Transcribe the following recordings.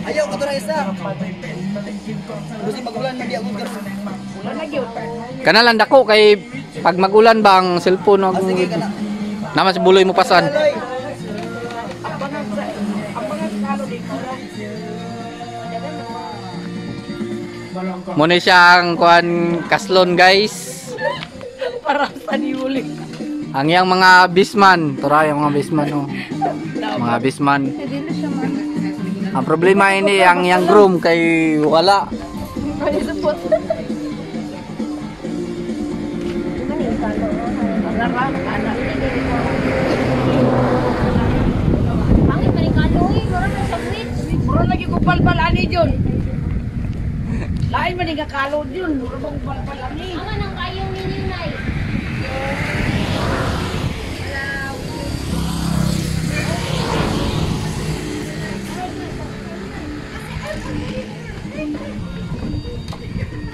Ayaw ka to na isa. Gusto magulan man di ako karon. Wala na gyud. Kana lang dako kay pag magulan ba ang cellphone Ah, sige kana. Naman si buloy mo pasan. Aloy. Ang mga kalo dito. Muna siyang kuan kaslon, guys. Para sa niuli. Ang iyang mga bisman, tura yung mga bisman oh. Mga bisman. Ang problema ini ang iyang groom kay wala. Pangit man kalo eh, mura man sa witch. Mura lagi ko palpal ani Jun. Lain man nga kalo Jun, mura bang palpal ani. Ama nang kayong ninyo nay.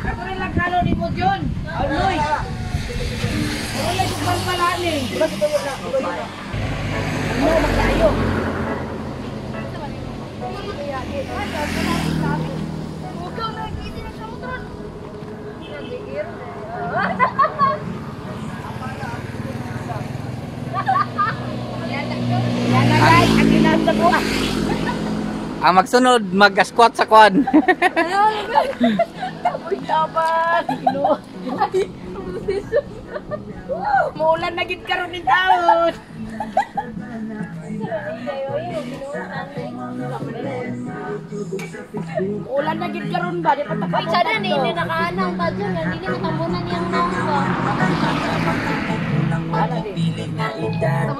Ako rin lang kalo ni mo Jun. Aloy. Mura lagi ko palpal ani. Ano magkayo? Huwag na hindi na siya mutron. Yan na guys, ang ginasa ko. Ang magsunod mag-squat sa kuan. Uy, dapat. Ginoo. Muulan na gid karon ni taon. Ulan na gid karon ba di pa ta. Uy, sana ni hindi nakaanang pa dyan. Hindi ni matambunan niyang naong ba. Pilit na edad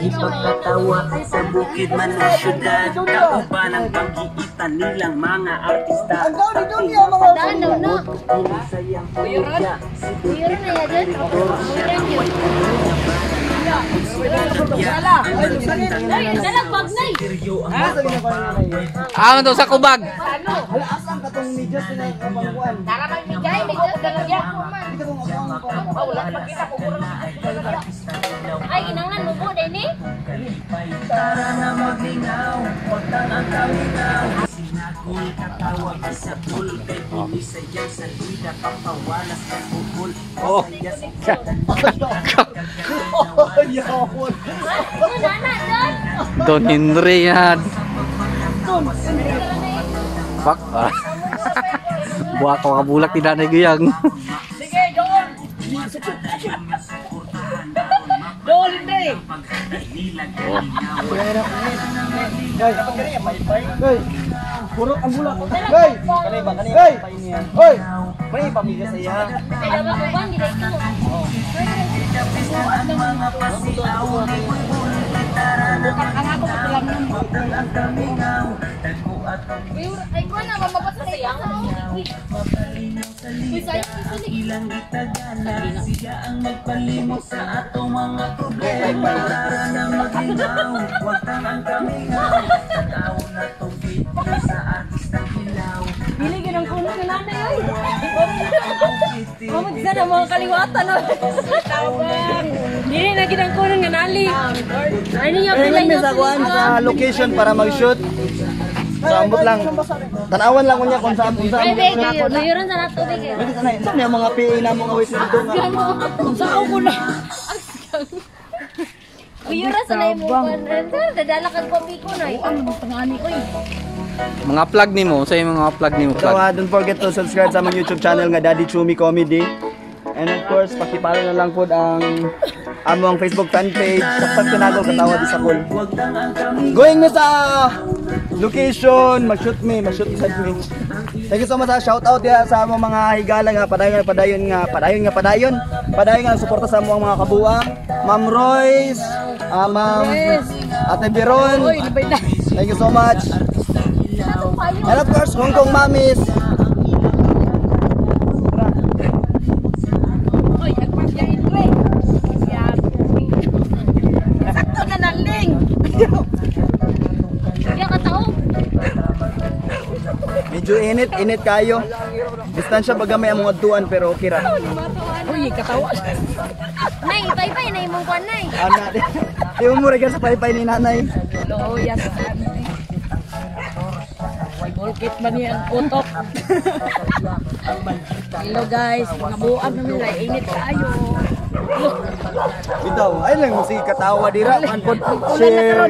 Ipagpatawa sa bukid man o syudad. Kauban ang pag-iitan nilang mga artista. Ang gaw ni Dunya mga Daan daw na. Sayang pamilya. Uyuran na ya dyan. Uyuran yun. Ay, dalag bag na eh. Ah, to sa kubag. Ano? Hala, asa ang katong medyas na kapangkuan? Tara man migay, medyo talaga. Hindi ka kung ako ang kuan. Oh, wala na magkita ko mura na. Ay, ginanglan mo po, Denny. Tara na maglingaw, wag tang ang kaminaw. Sinagol katawag sa pool. Kay pumisayang sa lida, papawalas ng bukol. Oh. Masaya sa Oh, yawon. Ano, nana, Don? Don Henry yan. Fuck. Ah. Buwa ka makabulak ni Nanay Guyang. Sige, doon. Doon hindi. Hoy. Purok ang bulak. Hoy. Kanay ba kanay? Hoy. Hoy. Kanay pamilya sa iya. Kaya ba ko ba? Hindi na ito. Ay, ko na, mamabat sa sayang. Uy, uy, sayang, uy, Ilang itagana, siya ang magpalimot sa atong mga problema. Tara na maglingaw, wag tang ang kamingaw. Tanaw na tong video sa artistang ilaw. Dili ganang kuno na nanay oy. Mamad sa na mga kaliwatan oy. Dili na ginang kuno nga nali. Ay niya pila Ayun niya sa kuan sa location para mag-shoot. Sa ambot lang. Tanawan lang unya kung saan kung saan. Ay, baby, gayuran sa nato tubig eh. Pwede sanay. Saan yung mga PA na mga wait dito nga? Saan ko na? Gayuran sa na imong kuan. Dadala kag kopi ko na. Ang pangani oy. Mga plug nimo, sa mga plug nimo So plug. don't forget to subscribe sa among YouTube channel nga Daddy Chumi Comedy. And of course, pakipollow na lang po ang among Facebook fan page. Saksak Tinago katawa di sa call. Going na sa location, mag-shoot me, mag-shoot sad me. Thank you so much sa shout out ya sa among mga higala nga padayon nga padayon nga padayon nga padayon. Padayon nga suporta sa among mga kabuang. Ma'am Royce, Ma'am Ate Biron. Oy, labay na. Thank you so much. And of course, Hong Kong Mommies. Oy, nagpasya Andre. Yan. Sakto na naling. Kaya ka tao. Medyo init, init kayo. Distansya baga may among adtuan pero okay ra. Uy, katawa. Nay, ipay-pay na imong kuan nay. Ana, di mo mura sa paypay ni nanay. Loya sa. Bulkit man niya ang utok. Hello guys, mga buang namin nila, init tayo. Bitaw, ay lang sige katawa dira man pod. Share.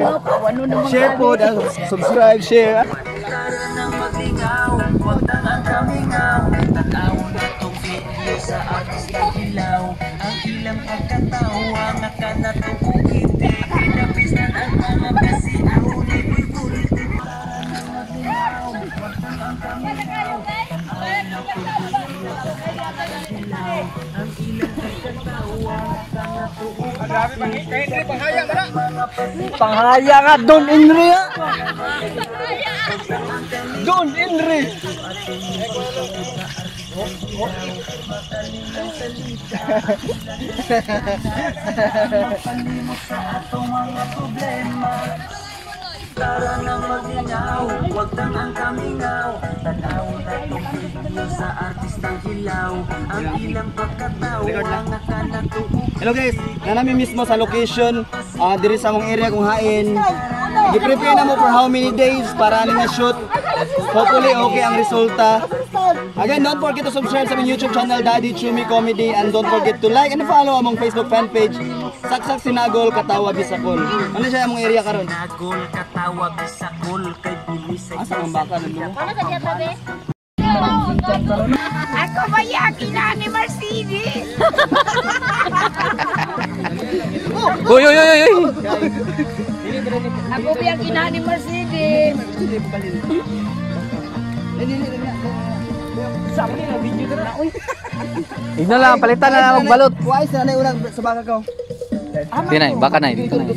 Share pod, subscribe, share. Tara nang maglingaw, huwag nang ang kamingaw. Tanaw na tong video sa artistang hilaw. Ang ilang pagkatawa nga kanatong kukiti. Kinapisan ang mga kasiaw ni Boy Bulletin. Tara nang maglingaw, huwag nang ang kamingaw. Tanaw na tong video sa artistang hilaw. Ang ilang pagkatawa nga kanatong kukiti. Panghaya ka Don Henry. Don Henry. Palimot sa atong mga problema. Tara na maglingaw, huwag nang ang kamingaw. Tanaw na tong video sa artistang hilaw. Ang ilang pagkatawa nga kanatuok. Hello guys, na namin mismo sa location diri sa among area kung hain. Gi-prepare na mo for how many days para ani nga shoot. Hopefully okay ang resulta. Again, don't forget to subscribe sa aming YouTube channel Daddy Chumi Comedy and don't forget to like and follow among Facebook fan page Saksak Sinagol Katawa Bisakol. Ano siya among area karon? Sinagol katawa bisakol kay bilis sa Asa ang baka nandun? Ako ba yaki na ni Mercedes? Uy, uy, uy, uy. Ako ba yung ina ni Mercedes? Igno lang, palitan na lang magbalot. Why sa nanay unang sa baka ko? Dinay, baka na dito na.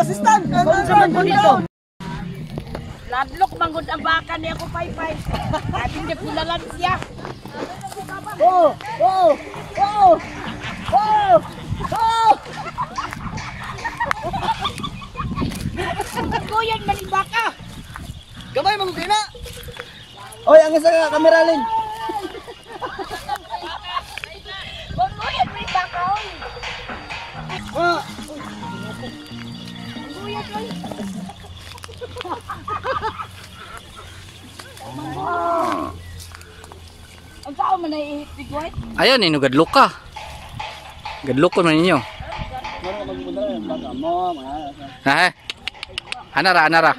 Assistant. Dito. Ladlok manggod ang baka niya ako paypay. Sabi niya kulalan siya. Oh, oh, oh. Oh! Oh! Kuyan man yung baka. Gamay mo na. Oy, ang isa ka kamera lin. Kuyan man yung baka oy. Ah. Kuyan oy. Ang tao man ay ihit. Ayan, ino gadlok ka. Gadlok ko man ninyo. Ha? Anara, anara.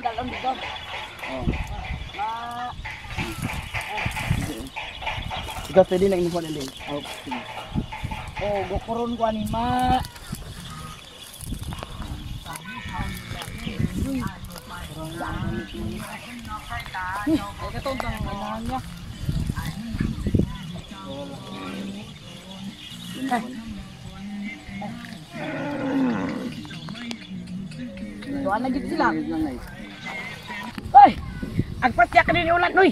Ikaw steady lang inuha din. Oh, Oh, gukuron ko ani ma. Doon na gid sila. Hoy! Agpatya ka din ulan, uy.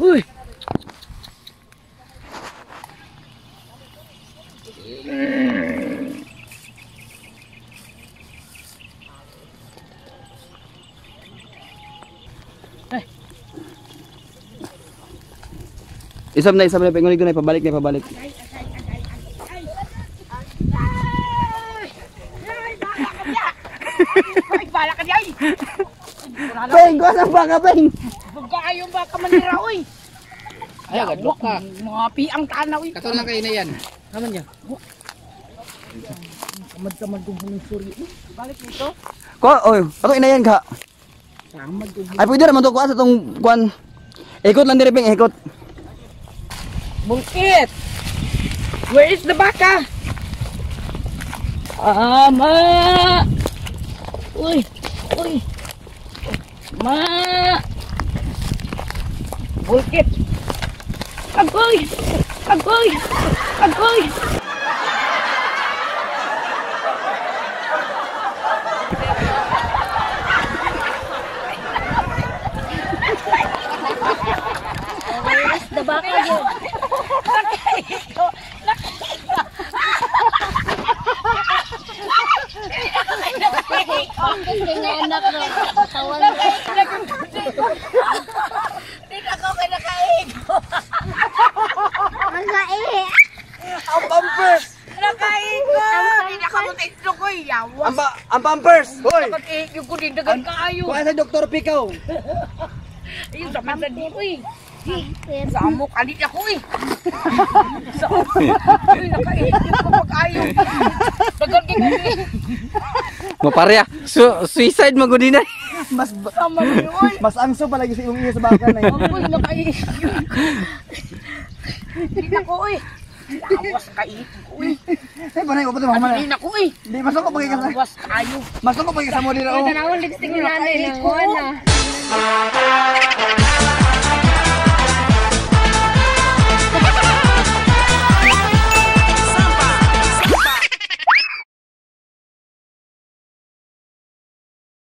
Uy. Isab na, pengunig na, pabalik na, pabalik. Ay, bala ka diay. Peng, kuha sa baka, Peng! Bugayong baka manira, uy. Ay, gadlok ka. Mga piang tanaw, uy. Kato lang kayo na yan. Naman niya. Kamad-kamad kong hunong suri. Balik dito. Ko, oy, ako inayan ka. Kamad kong Ay, pwede naman to kuha sa tong kuan. Ikot lang dire, Peng, ikot. Bungkit! Where is the baka? Ama! Uy! Uy! Ma! Bungkit! Agoy! Agoy! Agoy! Where is the baka yun? Ang pampers! Nakaigo! Hindi ako mag-itlog ko. Yawa! Ang pampers. Hoy. Pag yung kuning dagan kaayo. Kuha sa Dr. Pikaw. Ayun, sa man sa di ko eh. Sa amo, kalit ako eh. Sa amo, uy, nakaihit yung ko pag-ayo. Dagan kay ko eh. Maparya. Suicide magud na. Mas Sama yun. mas angso palagi sa imong iyo sa baka na yun. Uy, nakaihit yun. Hindi na ko eh. Awas kaihit ko eh. Eh, panay ko pa to mama. Hindi na ko eh. Di masok ko pagiging sa. Awas kaayo. Masok ko pagiging sa mo dira oh. Tanawon lipstick ni nanay na. Wala.